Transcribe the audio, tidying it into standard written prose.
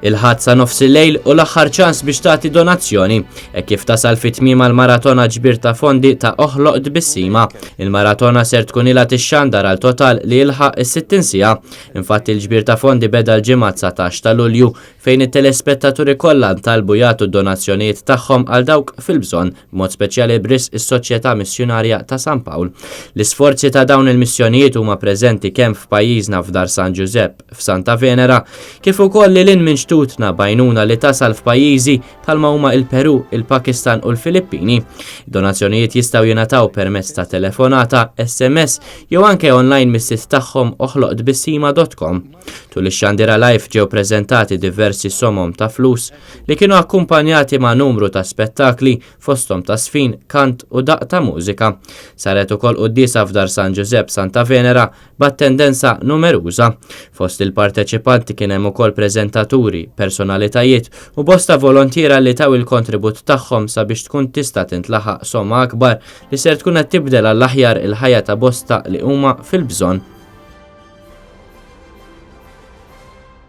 Il-Ħadd sa nofsillejl hu l-aħħar ċans biex tagħti donazzjoni, hekk kif tasal fi tmiemha l-maratona ġbir ta' fondi ta' Oħloq Tbissima. Il-maratona ser tkun ilha tixxandar għal total li jilħaq is-60 siegħa. Infatti l-ġbir ta' fondi beda l-Ġimgħa 19 ta' Lulju fejn it-telespettaturi kollha ntalbu jagħtu d-donazzjonijiet tagħhom għal dawk fil-bżonn, b'mod speċjali b'risq is-Soċjetà Missjunarja ta' San Pawl. L-isforzi ta' dawn il-missjonijiet huma preżenti kemm f'pajjiżna f'Dar San Ġużepp, f'Santa Venera, kif ukoll lil hinn minn xtutna b'għajnuna li tasal f'pajjiżi bħalma huma il-Peru, il-Pakistan u l-Filippini. Donazzjonijiet jistgħu jingħataw permezz ta' telefonata, SMS jew anke online mis-sit tagħhom oħloqtbissima.com. Tul ix-xandira live ġew preżentati diversi somom ta' flus li kienu akkumpanjati ma' numru ta' spettakli fosthom ta' żfin, kant u daqq ta' mużika. Saret ukoll quddiesa f'Dar San Ġużepp Santa Venera b'attendenza numeruża. Fost il-parteċipanti kien hemm ukoll preżentaturi, personalitajiet u bosta volontiera li taw il-kontribut tagħhom sabiex tkun tista' tintlaħaq somma akbar li ser tkun qed tibdel għall-aħjar il-ħajja ta' bosta li huma fil-bżonn.